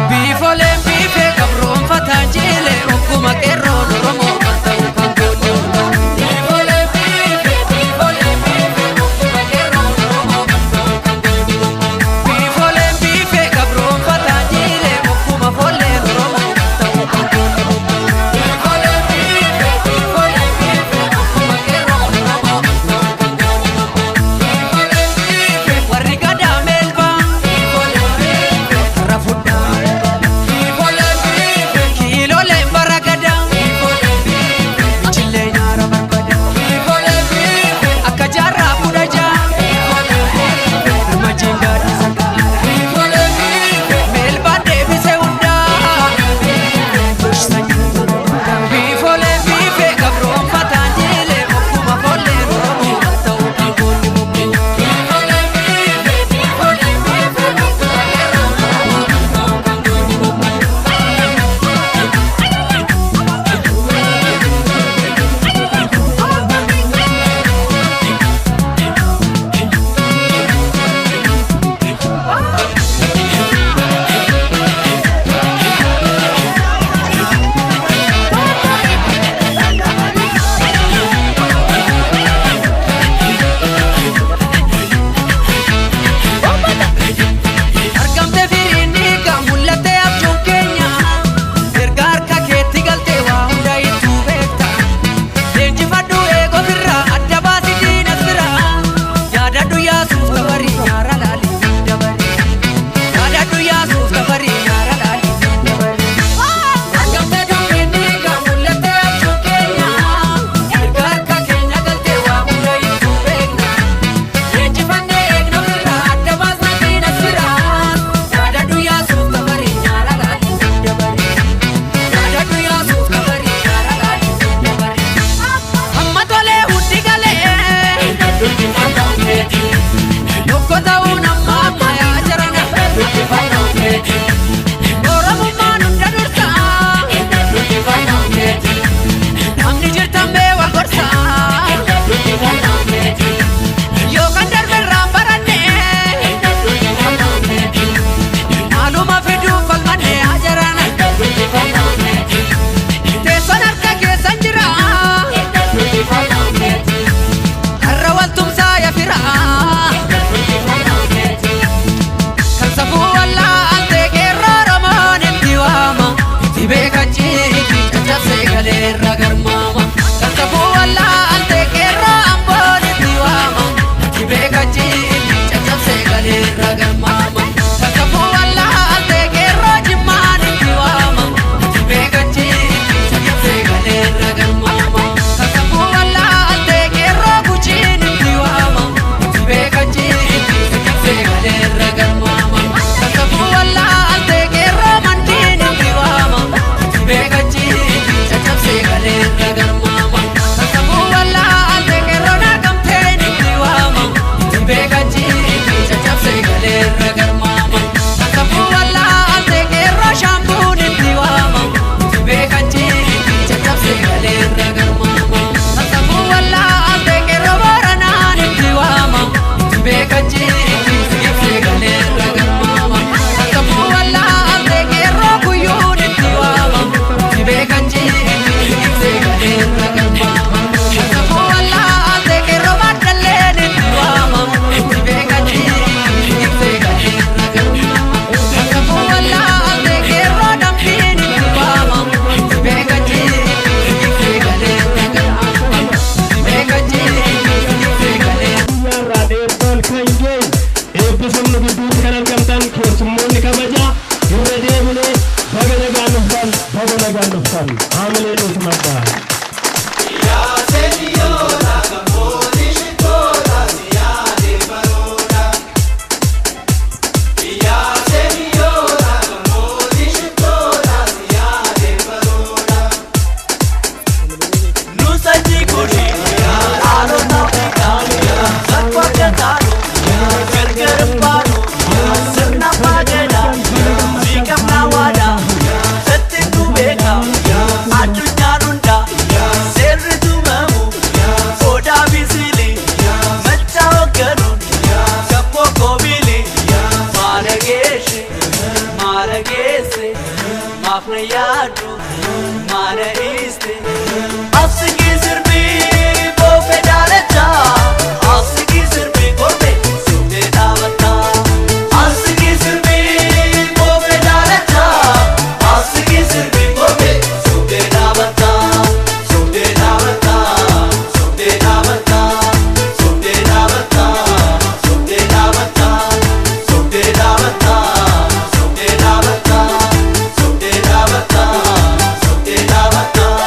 Biifoleen biifee gabroonfataan jiilee ogguma qeerroon Oromoo kan ta'u kan goone. Biifoleen biifee biifoleen biifee ogguma qeerroon Oromoo kan ta'u kan goone. Biifoleen biifee gabroonfataan jiilee ogguma foolleen Oromoo kan ta'u kan goone. Biifoleen biifee biifoleen biifee ogguma qeerroon Oromoo kan ta'u kan goone. Biifoleen biifee warri gadaa meelbaa. Biifoleen biifee har'a fudhaa. Kiiloleen bara gadaa. Ichillee nyaara barbada. Akka jaarraa 16. Hirmachiin gaaddisa gaara. Meelbaan deebise hundaa. Biifoleen biifee gabroonfataan jiilee ogguma foolleen Oromoo kan ta'u kan goonni mukkee. Biifoleen biifee biifoleen biifee ogguma qeerroon Oromoo kan ta'u kan goonni mukkee. Argamte firiin dhiigaa mul'attee abjuun keenya. Erga harka keetti galtee waa hunda ittuu beekta. Leenjifadhu eegoo firraa adda baasi diinas biraa. Yaadadhu yaasuuf tafarii nyaara laalii dabarii. Yaadadhu yaasuuf tafarii nyaara laalii dabarii. Argamte dubbiin dhiigaa mul'attee abjuun keenya. Erga harka keenya galtee waa hunda ittuu beekna. Leenjifannee eegna ofirraa adda baasna diinas biraa. Yaadadhu yaasuuf tafarii nyaara laalii dabarii. Yaadadhu yaasuuf tafarii nyaara laalii dabarii. Amma tolee hundi galee. Tokko ta'uun amma ammayyaa jarana. Oromummaan hunda dursa. Namni jirtan bee wal gorsa. Yookaan darbe irraan baranne. Maaluma fiduuf falmanne ajarana. Teessoon harka keessan jira. Har'a waltumsaa yafira. Kan safuu wallaaltee qeerroo Oromoon itti waama. Itti beekachiiti caccabsee galeerra garmaama. Kan safuu wallaaltee qeerroo Amboon itti waama. Itti beekachiiti caccabsee galeerra garmaama. Kan safuu wallaaltee qeerroo Jimmaan itti waama. Itti beekachiiti caccabsee galeerra garmaama. Kan safuu wallaaltee qeerroo Gujiin itti waama. Itti beekachiiti caccabsee galeerra garmaama. Kan safuu wallaaltee qeerroo Mandiin itti waama. Itti beekachiiti caccabsee galeerra garmaama. Kan safuu wallaaltee qeerroo Naqamteen itti waama. Itti beekachiiti caccabsee galeerra garmaama. Kan safuu wallaaltee qeerroo Shaambuun itti waama. Itti beekachiiti caccabsee galeerra garmaama. Kan safuu wallaaltee qeerroo Booranaan itti waama. Itti beekachiiti caccabsee galeerra garmaama. Kan safuu wallaaltee qeerroo Kuyyuun itti waama. Itti beekachiiti caccabsee galeerra garmaama. Kan safuu wallaaltee qeerroo Baddalleen itti waama. Itti beekachiiti caccabsee galeerra garmaama. Kan safuu wallaaltee qeerroo Dambiin itti waama. Itti beekachiiti caccabsee galeerra garmaama. Itti beekachiiti caccabsee galeerra. Guyyaarraa dheertoon kan ga'e eebbifamnu gidduutti kan argamtan keessummoonni kabajaa irra deebinee baga nagaan dhuftan, baga nagaan dhuftan, haamilee nuuf maddaa. Yaa Maaf na yaaddu maana dhiiste. Asigii sirbii boofee daalachaa, asigii sirbii korbee suutee dhaabattaa. Asigii sirbii boofee daalachaa, asigii sirbii korbee suutee dhaabattaa. Suutee dhaabattaa, suutee dhaabattaa, suutee dhaabattaa, suutee dhaabattaa, suutee dhaabattaa, suutee dhaabattaa, suutee dhaabattaa, suutee dhaabattaa.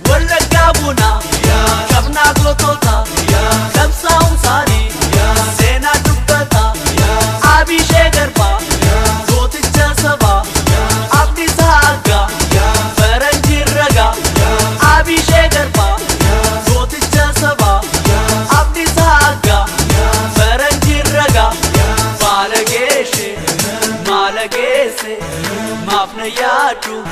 Wallaggaa buna qabnaa gootota qabsaa'uun isaanii seenaa dubbata. Abishee Garbaa gooticha sabaa, Abdiisaa Aggaa faranjii ragaa. Abishee Garbaa gooticha sabaa, Abdiisaa Aggaa faranjii ragaa. Baalageeshe maalageesse maaf na yaaddu